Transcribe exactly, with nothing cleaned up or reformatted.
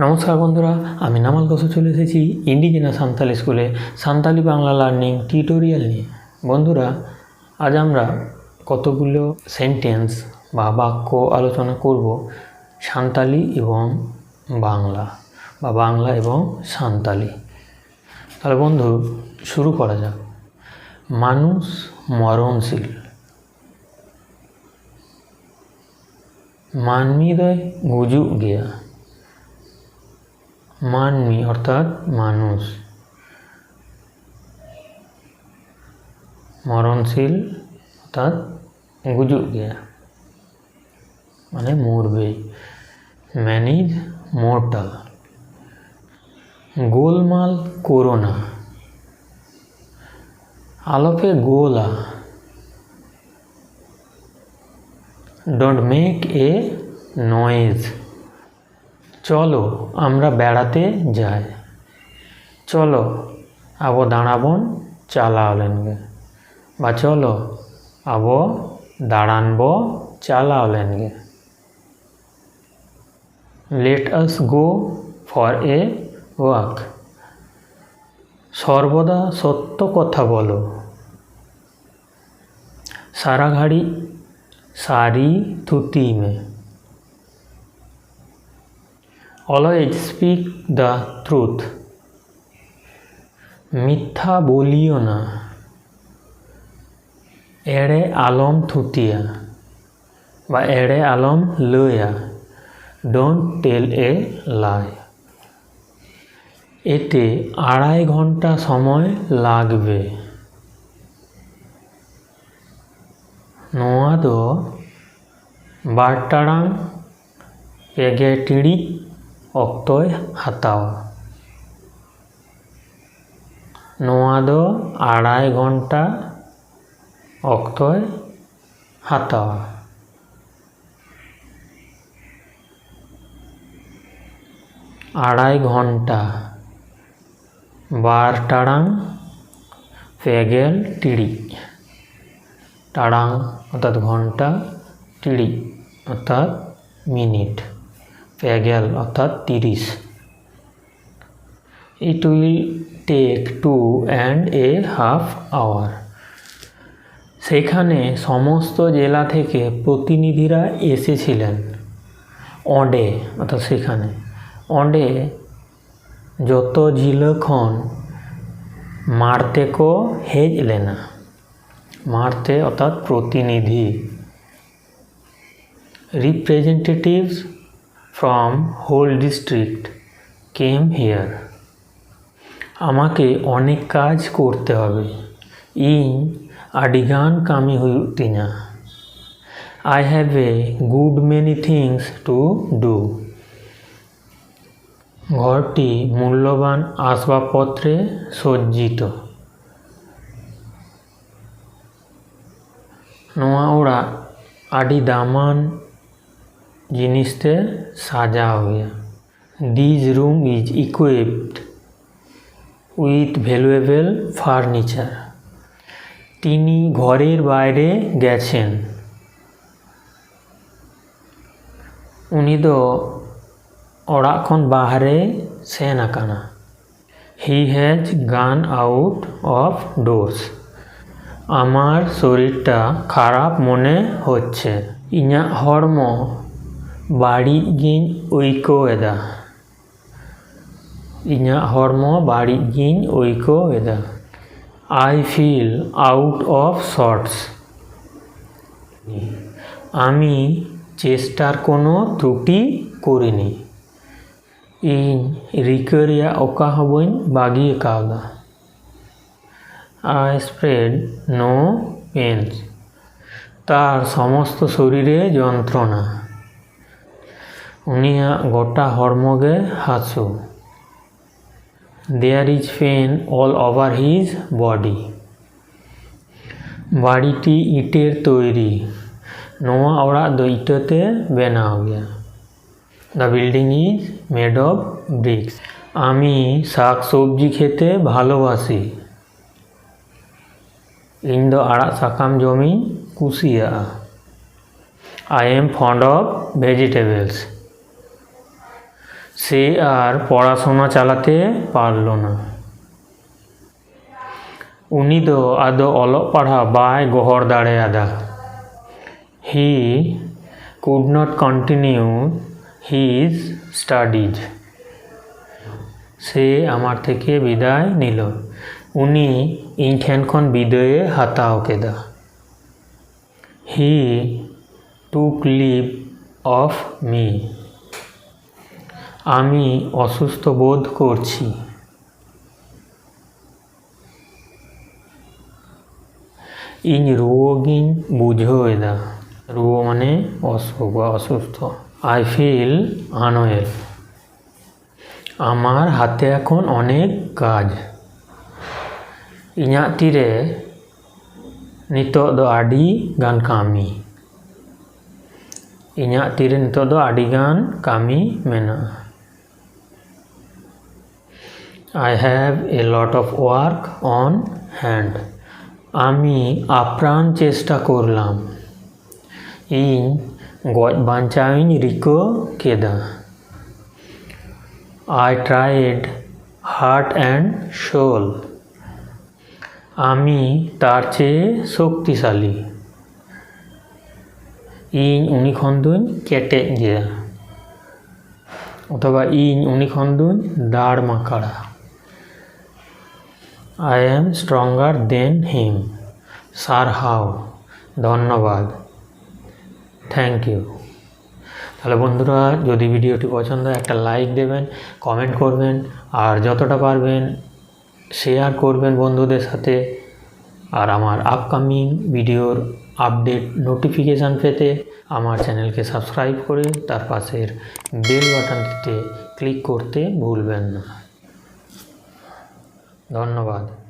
নমস্কার বন্ধুরা, আমি নামাল ঘোষ চলে এসেছি ইন্ডিজিনাস সান্তালি স্কুলে সান্তালি বাংলা লার্নিং টিউটোরিয়াল নিয়ে। বন্ধুরা, আজ আমরা কতগুলো সেন্টেন্স বা বাক্য আলোচনা করব সান্তালি এবং বাংলা, বা বাংলা এবং সান্তালি। তাহলে বন্ধু, শুরু করা যাক। মানুষ মরণশীল। ᱢᱟᱹᱱᱢᱤ ᱫᱚᱭ ᱜᱩᱡᱩᱜ ᱜᱮᱭᱟ᱾ ᱢᱟᱹᱱᱢᱤ ᱚᱨᱛᱷᱟᱛ ᱢᱟᱱᱩᱥ, ᱢᱚᱨᱚᱱᱥᱤᱞ ᱚᱨᱛᱷᱟᱛ ᱜᱩᱡᱩᱜ ᱜᱮᱭᱟ, ᱢᱟᱱᱮ ᱢᱩᱨᱵᱤ᱾ Man is mortal. ᱜᱳᱞᱢᱟᱞ ᱠᱳᱨᱳᱱᱟ᱾ ᱟᱞᱚᱯᱮ ᱜᱳᱞᱟ᱾ Don't make a noise. চলো আমরা বেড়াতে যাই। চলো ᱟᱵᱚ ᱫᱟᱬᱟ ᱵᱚᱱ ᱪᱟᱞᱟᱣ ᱞᱮᱱ ᱜᱮ, ᱵᱟ ᱪᱚᱞᱚ ᱟᱵᱚ ᱫᱟᱬᱟᱱ ᱵᱚ ᱪᱟᱞᱟᱣ ᱞᱮᱱ ᱜᱮ᱾ Let us go for a walk. ᱥᱚᱨᱵᱚᱫᱟ ᱥᱚᱛᱛᱚ ᱠᱚᱛᱷᱟ ᱵᱚᱞᱚ᱾ ᱥᱟᱨᱟ ᱜᱷᱟᱹᱲᱤᱡ ᱥᱟᱹᱨᱤ ᱛᱷᱩᱛᱤ ᱢᱮ᱾ Always speak the truth. ᱢᱤᱛᱷᱟ ᱵᱚᱞᱤᱭᱚ ᱱᱟ᱾ ᱮᱲᱮ ᱟᱞᱚᱢ ᱛᱷᱩᱛᱤᱭᱟ ᱵᱟ ᱮᱲᱮ ᱟᱞᱚᱢ ᱞᱟᱹᱭᱟ᱾ Don't tell a lie. এতে আড়াই ঘন্টা সময় লাগবে। ᱱᱚᱣᱟ ᱫᱚ ᱵᱟᱨ ᱴᱟᱲᱟᱝ ᱯᱮ ᱜᱮᱞ ᱴᱤᱲᱤᱡ ᱚᱠᱛᱚᱭ ᱦᱟᱛᱟᱣᱟ᱾ ᱱᱚᱣᱟ ᱫᱚ ᱟᱲᱟᱭ ᱜᱷᱚᱱᱴᱟ ᱚᱠᱛᱚᱭ ᱦᱟᱛᱟᱣᱟ᱾ ᱟᱲᱟᱭ ᱜᱷᱚᱱᱴᱟ, ᱵᱟᱨ ᱴᱟᱲᱟᱝ ᱯᱮ ᱜᱮᱞ ᱴᱤᱲᱤᱡ᱾ ᱴᱟᱲᱟᱝ ᱚᱨᱛᱷᱟᱛ ᱜᱷᱚᱱᱴᱟ, ᱴᱤᱲᱤᱡ ᱚᱨᱛᱷᱟᱛ ᱢᱤᱱᱤᱴ᱾ ᱯᱮ ᱜᱮᱞ ᱚᱨᱛᱷᱟᱛ ᱛᱤᱨᱤᱥ᱾ It will take two and a half hour. সেখানে সমস্ত জেলা থেকে প্রতিনিধিরা এসেছিলেন। অঁᱰᱮ অর্থাৎ সেখানে, অঁᱰে যত ᱡᱤᱞᱟᱹ ᱠᱷᱚᱱ ᱢᱟᱲᱛᱮ ᱠᱚ ᱦᱮᱡ ᱞᱮᱱᱟ᱾ ᱢᱟᱲᱛᱮ ᱚᱨᱛᱷᱟᱛ ᱯᱨᱚᱛᱤᱱᱤᱫᱷᱤ᱾ Representatives from whole district came here. আমাকে অনেক কাজ করতে হবে। ᱤᱧ ᱟᱹᱰᱤᱜᱟᱱ ᱠᱟᱹᱢᱤ ᱦᱩᱭᱩᱜ ᱛᱤᱧᱟ᱾ I have a good many things to do. ᱜᱷᱚᱨᱴᱤ ᱢᱩᱞᱞᱚᱵᱟᱱ ᱟᱥᱵᱟᱵᱯᱚᱛᱨᱮ ᱥᱚᱡᱽᱡᱤᱛᱚ᱾ ᱱᱚᱣᱟ ᱚᱲᱟᱜ ᱟᱹᱰᱤ ᱫᱟᱢᱟᱱ ᱡᱤᱱᱤᱥ ᱛᱮ ᱥᱟᱡᱟᱣ ᱜᱮᱭᱟ᱾ This room is equipped with valuable furniture. তিনি ঘরের বাইরে গেছেন। ᱩᱱᱤ ᱫᱚ ᱚᱲᱟᱜ ᱠᱷᱚᱱ ᱵᱟᱦᱨᱮᱭ ᱥᱮᱱ ᱟᱠᱟᱱᱟ᱾ He has gone out of doors. আমার শরীরটা খারাপ মনে হচ্ছে। ᱤᱧᱟᱹᱜ ᱦᱚᱲᱢᱚ ᱵᱟᱹᱲᱤᱡ ᱜᱤᱧ ᱟᱹᱭᱠᱟᱹᱣ ᱮᱫᱟ᱾ ᱤᱧᱟᱹᱜ ᱦᱚᱲᱢᱚ ᱵᱟᱹᱲᱤᱡ ᱜᱤᱧ ᱟᱹᱭᱠᱟᱹᱣ ᱮᱫᱟ᱾ I feel out of sorts. আমি চেষ্টার কোনো ত্রুটি করিনি। ᱤᱧ ᱨᱤᱠᱟᱹ ᱨᱮᱭᱟᱜ ᱚᱠᱟ ᱦᱚᱸ ᱵᱟᱹᱧ ᱵᱟᱹᱜᱤ ᱟᱠᱟᱣᱫᱟ᱾ I spared no pains. ᱛᱟᱨ ᱥᱚᱢᱚᱥᱛᱚ ᱥᱚᱨᱤᱨᱮ ᱡᱚᱱᱛᱨᱚᱱᱟ᱾ ᱩᱱᱤᱭᱟᱜ ᱜᱚᱴᱟ ᱦᱚᱲᱢᱚ ᱜᱮ ᱦᱟᱹᱥᱩ᱾ There is pain all over his body. ᱵᱟᱲᱤᱴᱤ ᱤᱴᱮᱨ ᱛᱳᱭᱨᱤ᱾ ᱱᱚᱣᱟ ᱚᱲᱟᱜ ᱫᱚ ᱤᱴᱟᱹ ᱛᱮ ᱵᱮᱱᱟᱣ ᱜᱮᱭᱟ᱾ The building is made of bricks. আমি শাক সবজি খেতে ভালোবাসি। ᱤᱧ ᱫᱚ ᱟᱲᱟᱜ ᱥᱟᱠᱟᱢ ᱡᱚᱢᱤᱧ ᱠᱩᱥᱤᱭᱟᱜᱼᱟ᱾ I am fond of vegetables. ᱥᱮ ᱟᱨ ᱯᱚᱲᱟᱥᱩᱱᱟ ᱪᱟᱞᱟᱛᱮ ᱯᱟᱨᱞᱚ ᱱᱟ᱾ ᱩᱱᱤ ᱫᱚ ᱟᱫᱚ ᱚᱞᱚᱜ ᱯᱟᱲᱦᱟᱣ ᱵᱟᱭ ᱜᱚᱦᱚᱲ ᱫᱟᱲᱮᱭᱟᱫᱟ᱾ He could not continue his studies. সে আমার থেকে বিদায় নিল। উনি ᱤᱧ ᱴᱷᱮᱱ ᱠᱷᱚᱱ ᱵᱤᱫᱟᱹᱭᱮ ᱦᱟᱛᱟᱣ ᱠᱮᱫᱟ᱾ He took leave of me. আমি অসুস্থ বোধ করছি। ᱤᱧ ᱨᱩᱣᱟᱹ ᱜᱤᱧ ᱵᱩᱡᱷᱟᱹᱣ ᱮᱫᱟ᱾ ᱨᱩᱣᱟᱹ ᱢᱟᱱᱮ ᱚᱥᱩᱠ ᱵᱟ ᱚᱥᱩᱥᱛᱷᱚ᱾ I feel unwell. আমার হাতে এখন অনেক কাজ। ᱤᱧᱟᱹᱜ ᱛᱤᱨᱮ ᱱᱤᱛᱚᱜ ᱫᱚ ᱟᱹᱰᱤ ᱜᱟᱱ ᱠᱟᱹᱢᱤ᱾ ᱤᱧᱟᱹᱜ ᱛᱤᱨᱮ ᱱᱤᱛᱚᱜ ᱫᱚ ᱟᱹᱰᱤ ᱜᱟᱱ ᱠᱟᱹᱢᱤ ᱢᱮᱱᱟᱜᱼᱟ᱾ I have a lot of work on hand. আমি আপ্রাণ চেষ্টা করলাম। ᱤᱧ ᱜᱚᱡ ᱵᱟᱧᱪᱟᱣᱤᱧ ᱨᱤᱠᱟᱹ ᱠᱮᱫᱟ᱾ I tried heart and soul. আমি তার চেয়ে শক্তিশালী। ᱤᱧ ᱩᱱᱤ ᱠᱷᱚᱱ ᱫᱚᱧ ᱠᱮᱴᱮᱡ ᱜᱮᱭᱟ᱾ ᱚᱛᱷᱚᱵᱟ ᱤᱧ ᱩᱱᱤ ᱠᱷᱚᱱ ᱫᱚᱧ ᱫᱟᱲ ᱢᱟᱠᱟᱲᱟ᱾ I am stronger than him. ᱥᱟᱨᱦᱟᱣ, ᱫᱷᱚᱱᱱᱚᱵᱟᱫ, thank you. তাহলে বন্ধুরা, যদি ভিডিওটি পছন্দ হয় একটা লাইক দেবেন, কমেন্ট করবেন, আর যতটা পারবেন শেয়ার করবেন বন্ধুদের সাথে। আর আমার আপকামিং ভিডিওর আপডেট নোটিফিকেশান পেতে আমার চ্যানেলকে সাবস্ক্রাইব করে তার পাশের বেল বাটনটিতে ক্লিক করতে ভুলবেন না। ধন্যবাদ।